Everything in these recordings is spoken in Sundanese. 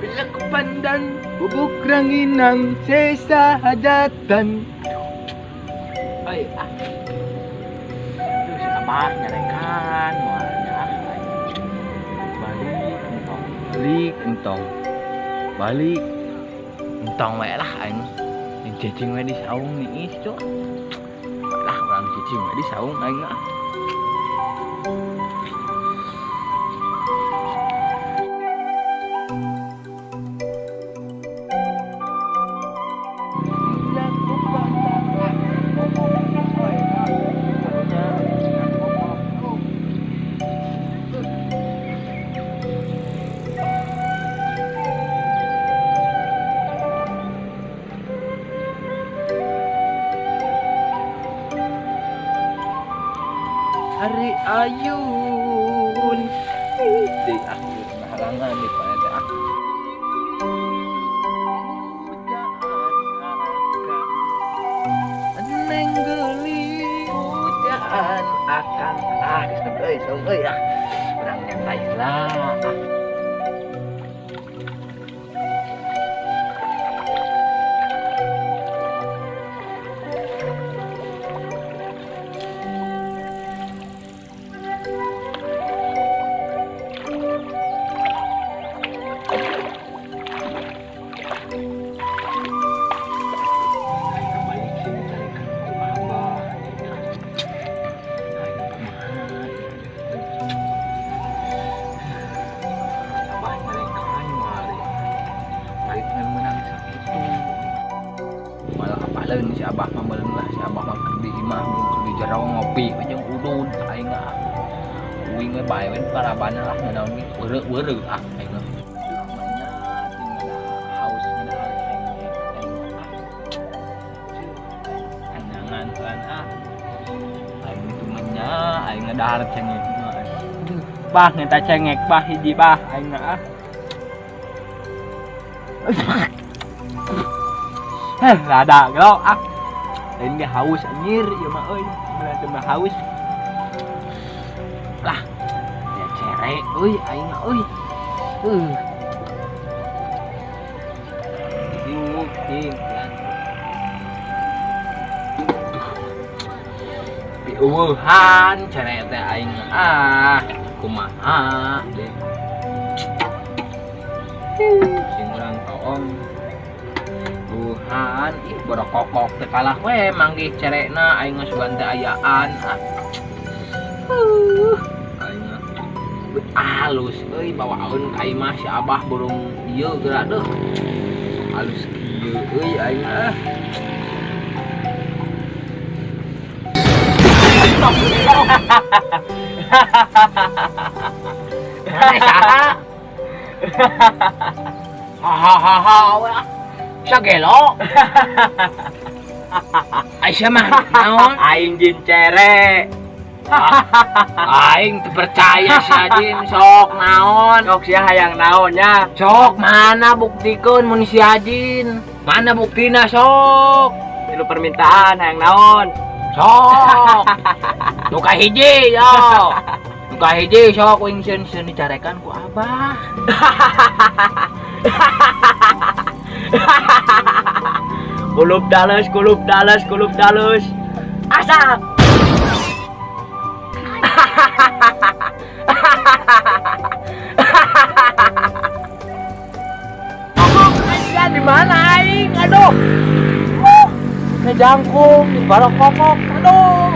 Bilak pandan, bubuk ranginang, sesa hajatan. Ay, ah. Terus abah nyarekan, moalnya ah. Balik, entong. Balik, entong. Balik. Entong we lah aing. Cicing we di saung niis, cuk. Lah urang cicing we di saung aing ah. Ari ayun. Di akhir halangan di pada ah. Neng geli hujan akan ah geus euy saung euy ah. Urang nyantai lah. Malah apaleun si abah mah meureun lah, si abah mah keur di imah keur di jero ngopi jeung udud aing ah. Uing we bae we parabana lah nanaon ge weureu-weureu ah aing mah. Haus ngadahar cengek aing ah. Anjangan kan ah. Aing itu menya aing ngadahar cengek mah. Bah ngeta cengek bah hiji bah aing ah. Heh, rada gelo ah. Lain ge haus anjir ieu mah euy, bener teu mah haus. Lah, ya cere euy aing mah euy. Yuk, ting. Pieuweuhan cere teh aing ah, kumaha deh. Sing urang toong. Tuhan, ih borokokok teh kalah we manggih cerekna aing mah sugan teh ayaan ah. Aing mah alus euy bawaeun ka imah si abah burung ieu geura deuh. Alus kieu euy aing ah. Saha? Hahaha we ah. Sagelo. Aisyah mah naon? Aing jin cere. Aing teu percaya sia jin sok naon? Sok sia hayang naon nya? Sok mana buktikeun mun sia jin? Mana buktina sok? Tilu permintaan hayang naon? Sok. Nu kahiji yo. Nu kahiji sok uing sieun-sieun dicarekan ku abah. Kulup dalus, kulup dalus, kulup dalus. Asap. Aja di mana aing? Aduh. Ngejangkung di barokokok. Aduh.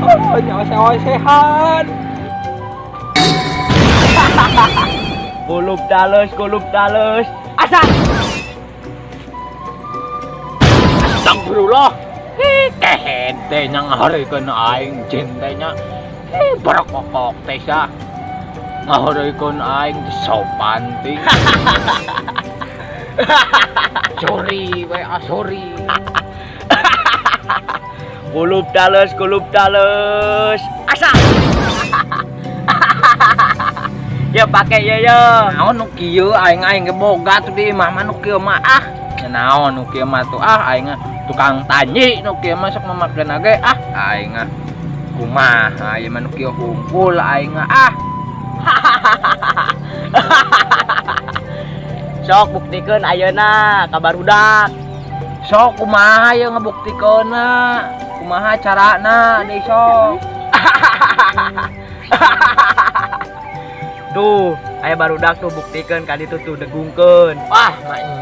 Oh, nyawa-sehan. Kulup dalus, kulup dalus. Asap. Astagfirullah. Kehed teh nya ngahareukeun aing jin teh nya. Barokokok teh sia. Ngahareukeun aing teh sopan ting. Sorry we ah sorry. Kulub tales asa. Ya pake ya ya. Naon nu kieu aing aing ge boga tuh di imah mah nu kieu mah ah. Ya naon nu kieu mah tuh ah aing tukang tanyi nu kieu mah sok mamakeun ge ah aing ah. Kumaha ieu mah nu kieu hungkul aing ah. Sok buktikeun ayeuna ka barudak. Sok kumaha ieu ngabuktikeunna? Kumaha carana deui sok? Tuh, aya barudak tuh buktikeun ka ditu tuh degungkeun. Wah,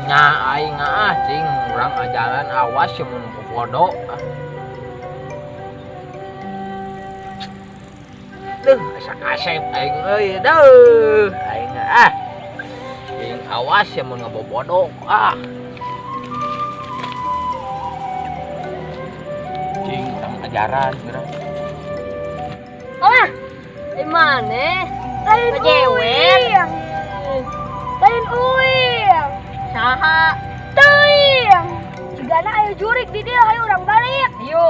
nya aing ah cing urang ajaran awas ya mun kodo. Duh, asa kasep aing euy, duh. Aing ah. Cing awas ya mun ngabobodok ah. Cing urang ajaran geura. Ah, di mana? Lain uing. Lain uing. Saha? Teuing. Cigana ayo jurik di dieu, hayu urang balik. Ayo.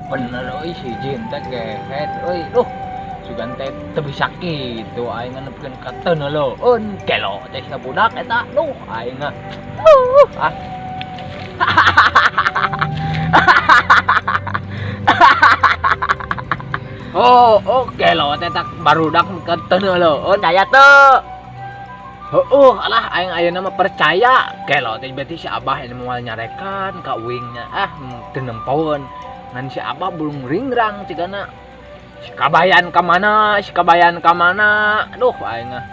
Bener euy si jin teh gehet euy. Duh, sugan teh teu bisa kitu aing nepikeun ka teu neuleun. Gelo teh sia budak eta. Duh, aing ah. Ah. Oh, oke loh, teh tak barudak ka teu neuleun. Percaya teu? Heueuh, alah aing ayeuna mah percaya. Gelo teh berarti si Abah ini moal nyarekan ka uingnya. Ah, teu nempoeun. Ngan si Abah belum ringrang cigana. Si kabayan ka mana? Si kabayan ka mana? Aduh, aing ah.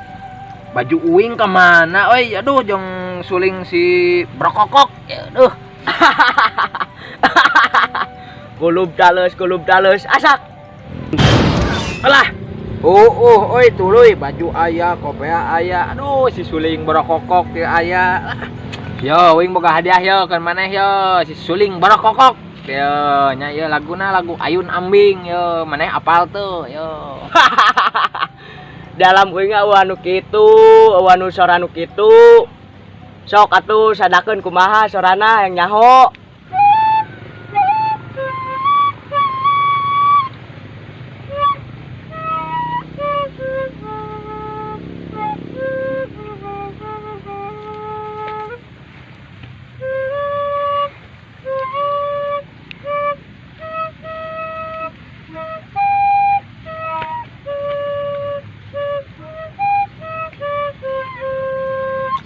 Baju uing ka mana euy? Aduh, jeung suling si brokokok. Aduh. Kulub tales asak. Alah. Oh, euy tuluy baju aya, kopea aya. Aduh, si suling brokokok teh aya. Yo, uing boga hadiah yo kan maneh yo, si suling brokokok. Yo, nya ieu laguna lagu Ayun Ambing yo, maneh apal teu yo. Dalam uing eueuh anu kitu, eueuh anu sora anu kitu. Sok atuh sadakeun kumaha sorana yang nyaho.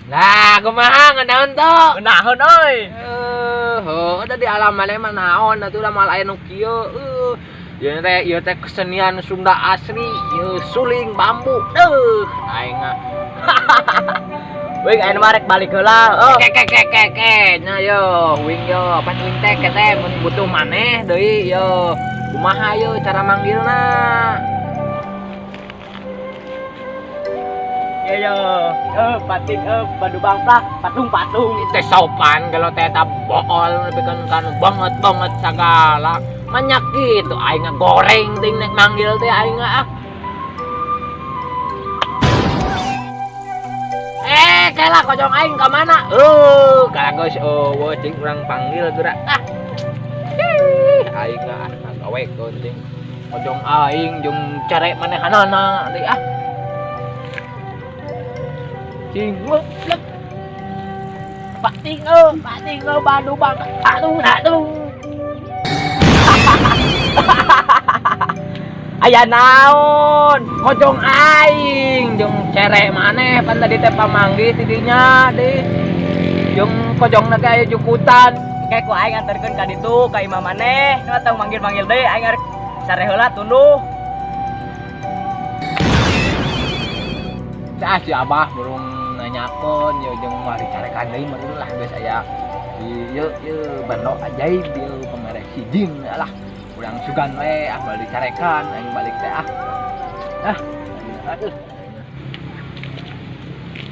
Nah, kumaha ngeunaheun teu? Ngeunaheun euy. Heuh, da di alam maneh mah naon atuh da moal aya nu kieu. Ieu teh kesenian Sunda asli, ieu suling bambu. Deuh, aing mah. Wing ayeuna mah rek balik heula. Heuh. Ke ke ke ke nya yo, wing yo, pan wing teh ke teh mun butuh maneh deui yo. Kumaha yo cara manggilna? Ya yo, pating badu bangsa, patung-patung. Teh sopan kalau teh ta bool nepikeun kan banget-banget sagala. Manyak kitu aing goreng ting nek manggil teh aing ah. Kela kojong aing ka mana? Kala geus eueuh cing urang panggil geura. Ah. Aing ah gawekeun cing. Kojong aing jeung cerek manehanana deui ah. Cing goblok. Pating badu bang. Aduh, aduh. Aya naon? Kojong aing jeung cerek maneh pan tadi teh pamanggih ti dinya deui. Jeung kojongna ge aya jukutan. Kayak ku aing anterkeun ka ditu ka imah maneh. Nu tong manggil-manggil deui aing arek sare heula tunduh. Cah si Abah burung nanyakeun ye jeung mari carekan deui meureun lah geus aya ieu ieu bando ajaib ieu pamere si jin lah. Urang sugan we ah balik carekan aing balik teh ah. Ah, aduh.